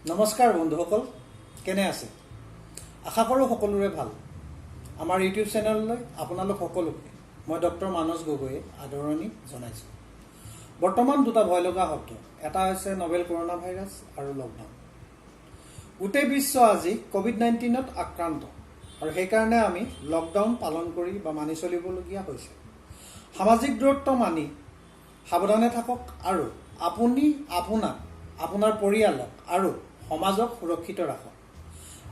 নমস্কাৰ বন্ধুসকল, কেনে আছে? আশা কৰোঁ সকলোৰে ভাল। আমাৰ ইউটিউব চেনেললৈ আপোনালোক সকলোকে মই ডক্টৰ মানস গগৈয়ে আদৰণি জনাইছোঁ। বৰ্তমান দুটা ভয় লগা শব্দ, এটা হৈছে নভেল কৰোণা ভাইৰাছ আৰু লকডাউন। গোটেই বিশ্ব আজি ক'ভিড-19ত আক্ৰান্ত আৰু সেইকাৰণে আমি লকডাউন পালন কৰি বা মানি চলিবলগীয়া হৈছে। সামাজিক দূৰত্ব মানি সাৱধানে থাকক আৰু আপুনি আপোনাক, আপোনাৰ পৰিয়ালক আৰু সমাজক সুৰক্ষিত ৰাখক।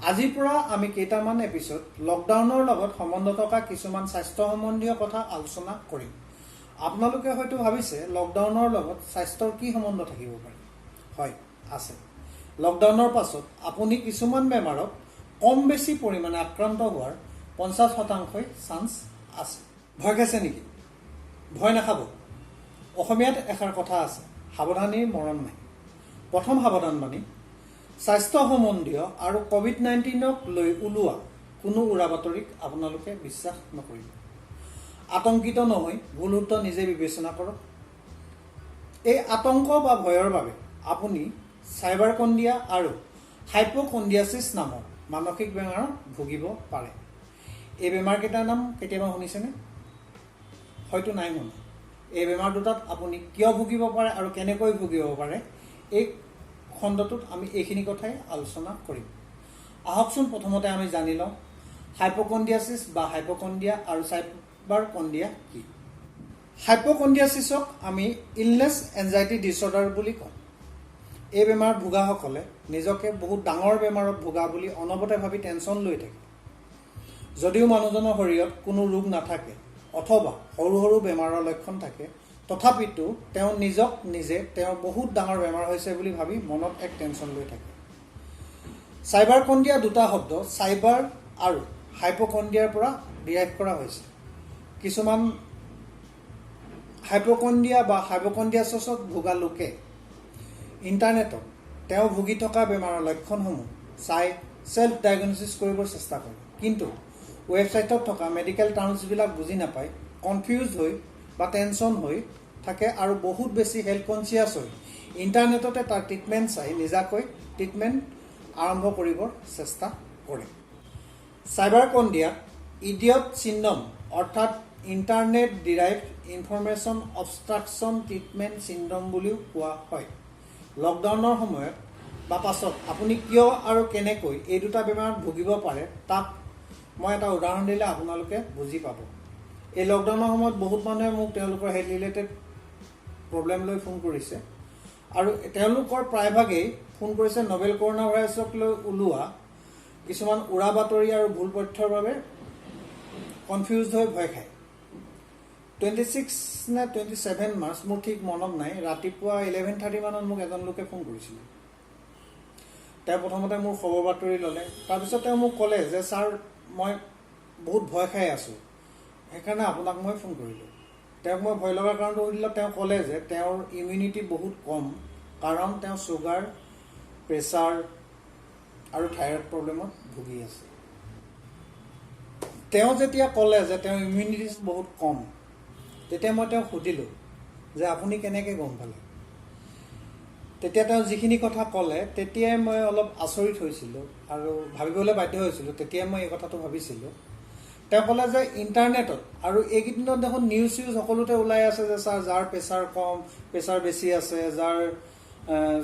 আজিৰ পৰা আমি কেইটামান এপিছ'ড লকডাউনৰ লগত সম্বন্ধ থকা কিছুমান স্বাস্থ্য সম্বন্ধীয় কথা আলোচনা কৰিম। আপোনালোকে হয়তো ভাবিছে, লকডাউনৰ লগত স্বাস্থ্যৰ কি সম্বন্ধ থাকিব পাৰে? হয়, আছে। লকডাউনৰ পাছত আপুনি কিছুমান বেমাৰত কম বেছি পৰিমাণে আক্ৰান্ত হোৱাৰ 50 শতাংশই চান্স আছে। ভয় খাইছে নেকি? ভয় নাখাব। অসমীয়াত এষাৰ কথা আছে, সাৱধানীৰ মৰণ নাই। প্ৰথম সাৱধানবাণী, স্বাস্থ্য সম্বন্ধীয় আৰু ক'ভিড-19ক লৈ ওলোৱা কোনো উৰা বাতৰিক আপোনালোকে বিশ্বাস নকৰিব। আতংকিত নহৈ ভুল শুদ্ধ নিজে বিবেচনা কৰক। এই আতংক বা ভয়ৰ বাবে আপুনি চাইবাৰকণ্ডিয়া আৰু হাইপকণ্ডিয়াছিছ নামৰ মানসিক বেমাৰত ভুগিব পাৰে। এই বেমাৰকেইটাৰ নাম কেতিয়াবা শুনিছেনে? হয়তো নাই শুনা। এই বেমাৰ দুটাত আপুনি কিয় ভুগিব পাৰে আৰু কেনেকৈ ভুগিব পাৰে, এই খণ্ডটোত আমি এইখিনি কথাই আলোচনা কৰিম। আহকচোন, প্ৰথমতে আমি জানি লওঁ হাইপকণ্ডিয়াছিছ বা হাইপকণ্ডিয়া আৰু চাইবাৰকণ্ডিয়া কি। হাইপকণ্ডিয়াছিছক আমি ইলনেছ এনজাইটি ডিছঅৰ্ডাৰ বুলি কওঁ। এই বেমাৰত ভোগাসকলে নিজকে বহুত ডাঙৰ বেমাৰত ভোগা বুলি অনবৰতে ভাবি টেনশ্যন লৈ থাকে। যদিও মানুহজনৰ শৰীৰত কোনো ৰোগ নাথাকে অথবা সৰু সৰু বেমাৰৰ লক্ষণ থাকে, তথাপিতো তেওঁ নিজক নিজে তেওঁৰ বহুত ডাঙৰ বেমাৰ হৈছে বুলি ভাবি মনত এক টেনশ্যন লৈ থাকে। চাইবাৰকণ্ডিয়া দুটা শব্দ চাইবাৰ আৰু হাইপকণ্ডিয়াৰ পৰা ডিৰাইভ কৰা হৈছে। কিছুমান হাইপকণ্ডিয়া বা হাইপকণ্ডিয়াছত ভোগা লোকে ইণ্টাৰনেটত তেওঁ ভুগি থকা বেমাৰৰ লক্ষণসমূহ চাই ছেল্ফ ডায়েগন'চিছ কৰিবৰ চেষ্টা কৰে, কিন্তু ৱেবছাইটত থকা মেডিকেল টাৰ্মছবিলাক বুজি নাপায় কনফিউজ হৈ বা টেনশ্যন হৈ থাকে আৰু বহুত বেছি হেল্থ কনচিয়াছ হৈ ইণ্টাৰনেটতে তাৰ ট্ৰিটমেণ্ট চাই নিজাকৈ ট্ৰিটমেণ্ট আৰম্ভ কৰিবৰ চেষ্টা কৰে। চাইবাৰকণ্ডিয়াক ইডিয়ট চিণ্ড্ৰম, অৰ্থাৎ internet derive information obstruction treatment syndrome বুলিও কোৱা হয়। লকডাউনৰ সময়ত বা পাছত আপুনি কিয় আৰু কেনেকৈ এই দুটা বেমাৰত ভুগিব পাৰে, তাক মই এটা উদাহৰণ দিলে আপোনালোকে বুজি পাব। এই লকডাউনৰ সময়ত বহুত মানুহে মোক তেওঁলোকৰ হেল্থ ৰিলেটেড প্ৰব্লেম লৈ ফোন কৰিছে আৰু তেওঁলোকৰ প্ৰায়ভাগেই ফোন কৰিছে নভেল কৰোণা ভাইৰাছক লৈ ওলোৱা কিছুমান উৰা বাতৰি আৰু ভুল তথ্যৰ বাবে কনফিউজ হৈ ভয় খায়। 26 নে 27 মাৰ্চ, মোৰ ঠিক মনত নাই, ৰাতিপুৱা 11:30 মানত মোক এজন লোকে ফোন কৰিছিলে। তেওঁ প্ৰথমতে মোৰ খবৰ বাতৰি ল'লে। তাৰপিছত তেওঁ মোক ক'লে যে ছাৰ, মই বহুত ভয় খাই আছোঁ, সেইকাৰণে আপোনাক মই ফোন কৰিলোঁ। তেওঁক মই ভয় লগাৰ কাৰণটো সুধিলত তেওঁ ক'লে যে তেওঁৰ ইমিউনিটি বহুত কম, কাৰণ তেওঁ চুগাৰ, প্ৰেছাৰ আৰু থাইৰইড প্ৰব্লেমত ভুগি আছে। তেওঁ যেতিয়া ক'লে যে তেওঁৰ ইমিউনিটি বহুত কম, তেতিয়া মই তেওঁক সুধিলোঁ যে আপুনি কেনেকৈ গম পালে? তেতিয়া তেওঁ যিখিনি কথা ক'লে, তেতিয়াই মই অলপ আচৰিত হৈছিলোঁ আৰু ভাবিবলৈ বাধ্য হৈছিলোঁ। তেতিয়াই মই এই কথাটো ভাবিছিলোঁ। তেওঁ ক'লে যে ইণ্টাৰনেটত আৰু এইকেইদিনত দেখোন নিউজ চিউজ সকলোতে ওলাই আছে যে ছাৰ, যাৰ প্ৰেছাৰ কম, প্ৰেছাৰ বেছি আছে, যাৰ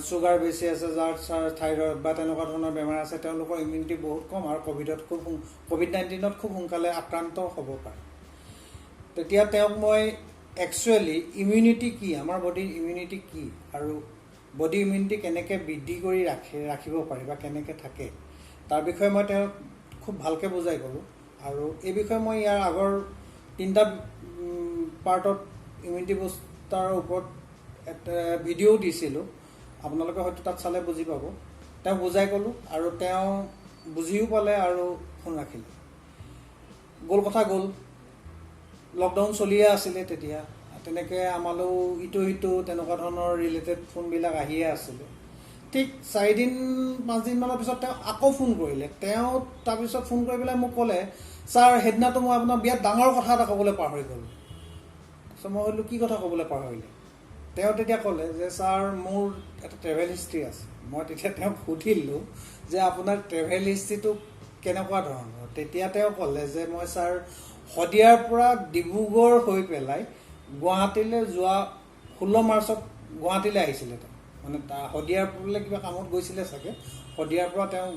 চুগাৰ বেছি আছে, যাৰ ছাৰ থাইৰইড বা তেনেকুৱা ধৰণৰ বেমাৰ আছে, তেওঁলোকৰ ইমিউনিটি বহুত কম আৰু ক'ভিড-19ত খুব সোনকালে আক্ৰান্ত হ'ব পাৰে। তেতিয়া তেওঁক মই একচুৱেলি ইমিউনিটি কি, আমাৰ বডিৰ ইমিউনিটি কি আৰু বডি ইমিউনিটি কেনেকৈ বৃদ্ধি কৰি ৰাখিব পাৰি বা কেনেকৈ থাকে, তাৰ বিষয়ে মই তেওঁক খুব ভালকৈ বুজাই ক'লোঁ। আৰু এই বিষয়ে মই ইয়াৰ আগৰ তিনিটা পাৰ্টত ইমিউনিটি বুষ্টাৰৰ ওপৰত এটা ভিডিঅ'ও দিছিলোঁ। আপোনালোকে হয়তো তাত চালে বুজি পাব। তেওঁক বুজাই ক'লোঁ আৰু তেওঁ বুজিও পালে আৰু ফোন ৰাখিলে। গ'ল কথা গ'ল। লকডাউন চলিয়ে আছিলে তেতিয়া। তেনেকৈ আমালৈও ইটো সিটো তেনেকুৱা ধৰণৰ ৰিলেটেড ফোনবিলাক আহিয়ে আছিলে। ঠিক 4 দিন 5 দিনমানৰ পিছত তেওঁ আকৌ ফোন কৰিলে। তেওঁ তাৰপিছত ফোন কৰি পেলাই মোক ক'লে, ছাৰ, সেইদিনাতো মই আপোনাক বিৰাট ডাঙৰ কথা এটা ক'বলৈ পাহৰি গ'লোঁ। তাৰপিছত মই সুধিলোঁ, কি কথা ক'বলৈ পাহৰিলে? তেওঁ তেতিয়া ক'লে যে ছাৰ, মোৰ এটা ট্ৰেভেল হিষ্ট্ৰী আছে। মই তেতিয়া তেওঁক সুধিলোঁ যে আপোনাৰ ট্ৰেভেল হিষ্ট্ৰীটো কেনেকুৱা ধৰণৰ। তেতিয়া তেওঁ ক'লে যে মই ছাৰ শদিয়াৰ পৰা ডিব্ৰুগড় হৈ পেলাই গুৱাহাটীলৈ যোৱা 16 মাৰ্চত গুৱাহাটীলৈ আহিছিলে। তেওঁ মানে শদিয়াৰ পৰা কিবা কামত গৈছিলে চাগে, শদিয়াৰ পৰা তেওঁ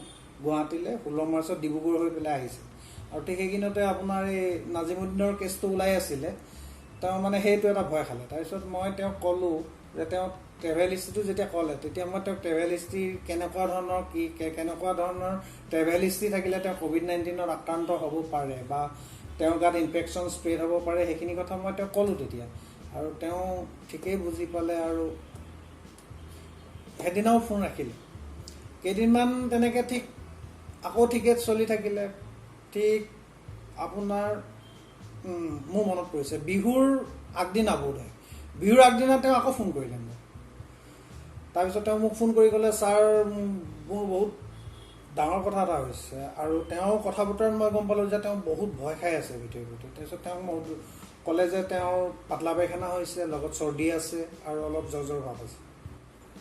গুৱাহাটীলৈ 16 মাৰ্চত ডিব্ৰুগড় হৈ পেলাই আহিছিল। আৰু ঠিক সেইখিনিতে আপোনাৰ এই নাজিমুদ্দিনৰ কেছটো ওলাই আছিলে, তেওঁ মানে সেইটো এটা ভয় খালে। তাৰপিছত মই তেওঁক ক'লোঁ যে তেওঁ ট্ৰেভেল হিষ্ট্ৰীটো যেতিয়া ক'লে, তেতিয়া মই তেওঁক ট্ৰেভেল হিষ্ট্ৰী কেনেকুৱা ধৰণৰ কি কেনেকুৱা ধৰণৰ ট্ৰেভেল হিষ্ট্ৰী থাকিলে তেওঁ ক'ভিড-19ত আক্ৰান্ত হ'ব পাৰে বা তেওঁৰ গাত ইনফেকশ্যন স্প্ৰেড হ'ব পাৰে, সেইখিনি কথা মই তেওঁক ক'লোঁ তেতিয়া। আৰু তেওঁ ঠিকেই বুজি পালে আৰু সেইদিনাও ফোন ৰাখিলে। কেইদিনমান তেনেকৈ ঠিক আকৌ ঠিকে চলি থাকিলে। ঠিক আপোনাৰ মোৰ মনত পৰিছে বিহুৰ আগদিনা, বোধহয় বিহুৰ আগদিনা তেওঁ আকৌ ফোন কৰিলে মোক। তাৰপিছত তেওঁ মোক ফোন কৰি ক'লে, ছাৰ মোৰ বহুত ডাঙৰ কথা এটা হৈছে। আৰু তেওঁৰ কথা বতৰাত মই গম পালোঁ যে তেওঁ বহুত ভয় খাই আছে ভিতৰি ভিতৰি। তাৰপিছত তেওঁক মই ক'লে যে তেওঁৰ পাতলা পায়খানা হৈছে, লগত চৰ্দি আছে আৰু অলপ জ্বৰ জ্বৰ ভাৱ আছে।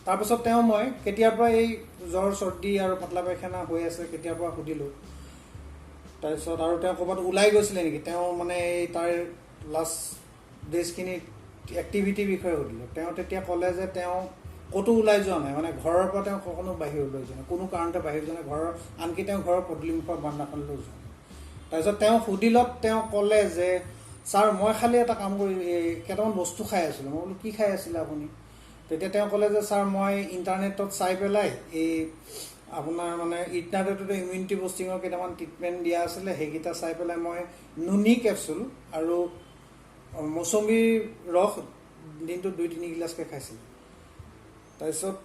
তাৰপিছত তেওঁ মই কেতিয়াৰ পৰা এই জ্বৰ চৰ্দি আৰু পাতলা পায়খানা হৈ আছে কেতিয়াৰ পৰা সুধিলোঁ। তাৰপিছত আৰু তেওঁ ক'ৰবাত ওলাই গৈছিলে নেকি, তেওঁ মানে এই তাৰ লাষ্ট ডেজখিনি এক্টিভিটিৰ বিষয়ে সুধিলোঁ। তেওঁ তেতিয়া ক'লে যে তেওঁ ক'তো ওলাই যোৱা নাই, মানে ঘৰৰ পৰা তেওঁ কখনো বাহিৰলৈ যোৱা নাই, কোনো কাৰণতে বাহিৰ যোৱা নাই, ঘৰৰ আনকি তেওঁ ঘৰৰ পদূলিমুখৰ বাৰান্দাখনলৈও যোৱা নাই। তাৰপিছত তেওঁ সুধিলত তেওঁ ক'লে যে ছাৰ মই খালি এটা কাম কৰি কেইটামান বস্তু খাই আছিলোঁ। মই বোলো কি খাই আছিলে আপুনি? তেতিয়া তেওঁ ক'লে যে ছাৰ মই ইণ্টাৰনেটত চাই পেলাই এই আপোনাৰ মানে ইণ্টাৰনেটতে ইমিউনিটি বুষ্টিঙৰ কেইটামান ট্ৰিটমেণ্ট দিয়া আছিলে, সেইকেইটা চাই পেলাই মই নুনি কেপচুল আৰু মৌচুমীৰ ৰস দিনটোত 2-3 গিলাচকৈ খাইছিলোঁ। তাৰপিছত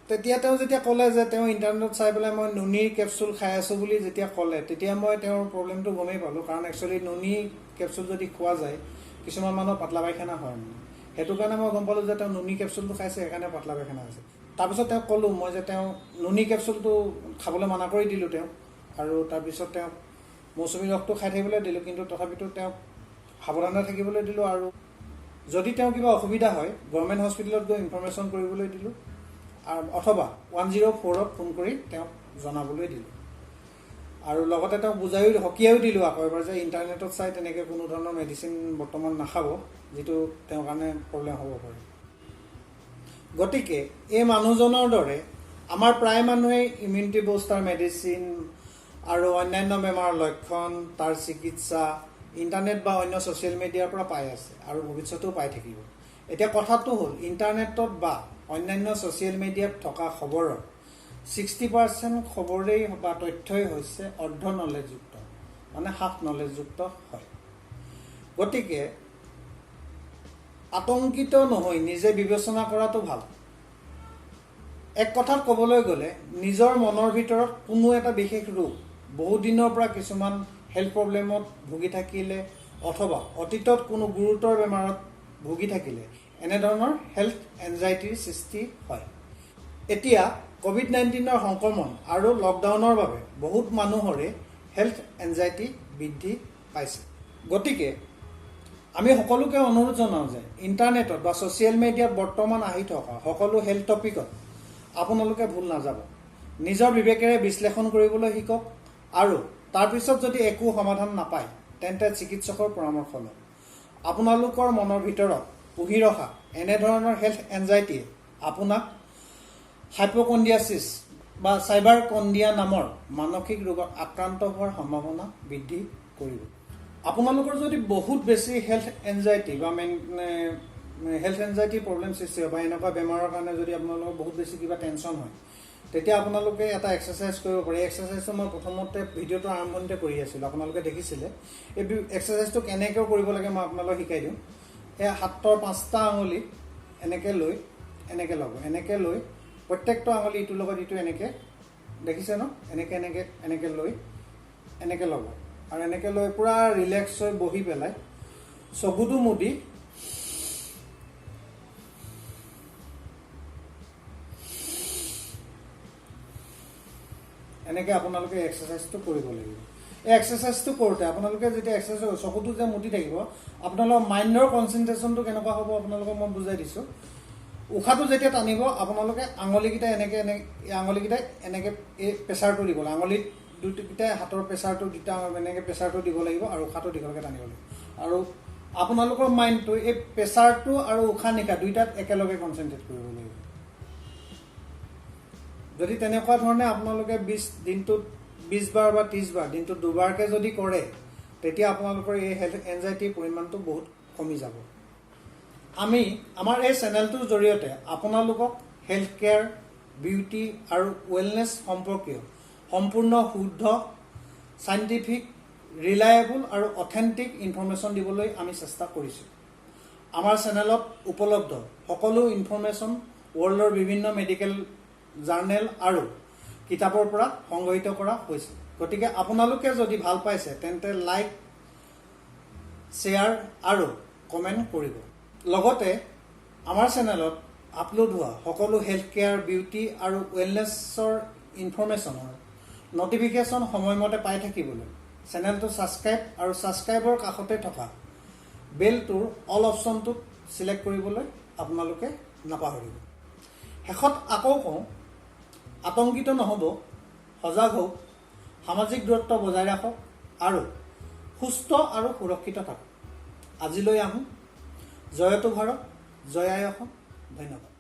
তেতিয়া তেওঁ যেতিয়া ক'লে যে তেওঁ ইণ্টাৰনেটত চাই পেলাই মই নুনিৰ কেপচুল খাই আছোঁ বুলি যেতিয়া ক'লে, তেতিয়া মই তেওঁৰ প্ৰব্লেমটো গমেই পালোঁ। কাৰণ একচুৱেলি নুনি কেপচুল যদি খোৱা যায় কিছুমান মানুহৰ পাতলা পায়খানা হয়, মানে সেইটো কাৰণে মই গম পালোঁ যে তেওঁ নুনি কেপচুলটো খাইছে, সেইকাৰণে পাতলা পায়খানা হৈছে। তাৰপিছত তেওঁক ক'লোঁ মই যে তেওঁ নুনি কেপচুলটো খাবলৈ মানা কৰি দিলোঁ তেওঁক, আৰু তাৰপিছত তেওঁক মৌচুমী ৰসটো খাই থাকিবলৈ দিলোঁ, কিন্তু তথাপিতো তেওঁক সাৱধানে থাকিবলৈ দিলোঁ। আৰু যদি তেওঁ কিবা অসুবিধা হয় গভৰ্ণমেণ্ট হস্পিটেলত গৈ ইনফৰ্মেশ্যন কৰিবলৈ দিলোঁ, আৰু অথবা 104ত ফোন কৰি তেওঁক জনাবলৈ দিলোঁ। আৰু লগতে তেওঁক বুজায়ো সকীয়াইও দিলোঁ আকৌ এবাৰ যে ইণ্টাৰনেটত চাই তেনেকৈ কোনো ধৰণৰ মেডিচিন বৰ্তমান নাখাব, যিটো তেওঁৰ কাৰণে প্ৰব্লেম হ'ব পাৰে। গতিকে এই মানুহজনৰ দৰে আমাৰ প্ৰায় মানুহে ইমিউনিটি বুষ্টাৰ মেডিচিন আৰু অন্যান্য বেমাৰৰ লক্ষণ, তাৰ চিকিৎসা ইণ্টাৰনেট বা অন্য ছ'চিয়েল মিডিয়াৰ পৰা পাই আছে আৰু ভৱিষ্যতেও পাই থাকিব। এতিয়া কথাটো হ'ল ইণ্টাৰনেটত বা অন্যান্য ছ'চিয়েল মিডিয়াত থকা খবৰৰ 60% খবৰেই বা তথ্যই হৈছে অৰ্ধ নলেজযুক্ত, মানে হাফ নলেজযুক্ত হয়। গতিকে আতংকিত নহৈ নিজে বিবেচনা কৰাটো ভাল। এক কথাত ক'বলৈ গ'লে নিজৰ মনৰ ভিতৰত কোনো এটা বিশেষ ৰোগ বহুদিনৰ পৰা কিছুমান হেল্থ প্ৰব্লেমত ভুগি থাকিলে অথবা অতীতত কোনো গুৰুতৰ বেমাৰত ভুগি থাকিলে এনেধৰণৰ হেল্থ এনজাইটিৰ সৃষ্টি হয়। এতিয়া ক'ভিড-19ৰ সংক্ৰমণ আৰু লকডাউনৰ বাবে বহুত মানুহৰে হেল্থ এনজাইটি বৃদ্ধি পাইছে। গতিকে আমি সকলোকে অনুৰোধ জনাওঁ যে ইণ্টাৰনেটত বা ছ'চিয়েল মিডিয়াত বৰ্তমান আহি থকা সকলো হেল্থ টপিকত আপোনালোকে ভুল নাযাব। নিজৰ বিবেকেৰে বিশ্লেষণ কৰিবলৈ শিকক আৰু তাৰপিছত যদি একো সমাধান নাপায় তেন্তে চিকিৎসকৰ পৰামৰ্শ লওক। আপোনালোকৰ মনৰ ভিতৰত পুহি ৰখা এনেধৰণৰ হেল্থ এনজাইটিয়ে আপোনাক হাইপকণ্ডিয়াছিছ বা চাইবাৰকণ্ডিয়া নামৰ মানসিক ৰোগত আক্ৰান্ত হোৱাৰ সম্ভাৱনা বৃদ্ধি কৰিব। আপোনালোকৰ যদি বহুত বেছি হেল্থ এনজাইটি বা হেল্থ এনজাইটি প্ৰব্লেম সৃষ্টি হয় বা এনেকুৱা বেমাৰৰ কাৰণে যদি আপোনালোকৰ বহুত বেছি কিবা টেনশ্যন হয়, তেতিয়া আপোনালোকে এটা এক্সাৰচাইজ কৰিব পাৰে। এই এক্সাৰচাইজটো মই প্ৰথমতে ভিডিঅ'টো আৰম্ভণিতে কৰি আছিলোঁ, আপোনালোকে দেখিছিলে। এই এক্সাৰচাইজটো কেনেকৈ কৰিব লাগে মই আপোনালোকক শিকাই দিওঁ। এই হাতৰ 5টা আঙুলি এনেকৈ লৈ এনেকৈ ল'ব, এনেকৈ লৈ প্ৰত্যেকটো আঙুলি ইটোৰ লগত ইটো এনেকৈ, দেখিছে ন, এনেকৈ এনেকৈ এনেকৈ লৈ এনেকৈ ল'ব আৰু এনেকৈ লৈ পূৰা ৰিলেক্স হৈ বহি পেলাই চকুটো মুদি এনেকৈ আপোনালোকে এক্সাৰচাইজটো কৰিব লাগিব। এই এক্সাৰচাইজটো কৰোঁতে আপোনালোকে যেতিয়া এক্সাৰচাইজ কৰিব, চকুটো যে মুদি থাকিব, আপোনালোকৰ মাইণ্ডৰ কনচেনট্ৰেশ্যনটো কেনেকুৱা হ'ব আপোনালোকক মই বুজাই দিছোঁ। উশাহটো যেতিয়া টানিব, আপোনালোকে আঙুলিকেইটা এনেকৈ এনে এই আঙুলিকেইটাই এনেকৈ এই প্ৰেছাৰটো দিব লাগিব। আঙুলিত দুটাই হাতৰ প্ৰেছাৰটো, দুটা এনেকৈ প্ৰেছাৰটো দিব লাগিব আৰু উশাহটো দীঘলকৈ টানিব লাগিব। আৰু আপোনালোকৰ মাইণ্ডটো এই প্ৰেছাৰটো আৰু উশাহ নিশাহ দুইটাত একেলগে কনচেনট্ৰেট কৰিব লাগিব। যদি তেনেকুৱা ধৰণে আপোনালোকে দিনটোত 20 বাৰ বা 30 বাৰ, দিনটোত দুবাৰকৈ যদি কৰে, তেতিয়া আপোনালোকৰ এই হেল্থ এনজাইটিৰ পৰিমাণটো বহুত কমি যাব। আমি আমাৰ এই চেনেলটোৰ জৰিয়তে আপোনালোকক হেল্থ কেয়াৰ, বিউটি আৰু ৱেলনেছ সম্পৰ্কীয় সম্পূৰ্ণ শুদ্ধ, চাইণ্টিফিক, ৰিলায়েবল আৰু অথেণ্টিক ইনফৰ্মেশ্যন দিবলৈ আমি চেষ্টা কৰিছোঁ। আমাৰ চেনেলত উপলব্ধ সকলো ইনফৰ্মেশ্যন ৱৰ্ল্ডৰ বিভিন্ন মেডিকেল জাৰ্নেল আৰু কিতাপৰ পৰা সংগ্ৰহিত কৰা হৈছে। গতিকে আপোনালোকে যদি ভাল পাইছে, তেন্তে লাইক, শ্বেয়াৰ আৰু কমেণ্ট কৰিব। লগতে আমাৰ চেনেলত আপলোড হোৱা সকলো হেল্থ কেয়াৰ, বিউটি আৰু ৱেলনেছৰ ইনফৰ্মেশ্যনৰ নটিফিকেশ্যন সময়মতে পাই থাকিবলৈ চেনেলটো ছাবস্ক্ৰাইব আৰু ছাবস্ক্ৰাইবৰ কাষতে থকা বেলটোৰ অল অপশ্যনটোত ছিলেক্ট কৰিবলৈ আপোনালোকে নাপাহৰিব। শেষত আকৌ কওঁ, আতংকিত নহ'ব, সজাগ হওক, সামাজিক দূৰত্ব বজাই ৰাখক আৰু সুস্থ আৰু সুৰক্ষিত থাকক। আজিলৈ আহোঁ। জয়তু ভাৰত, জয় আই অসম। ধন্যবাদ।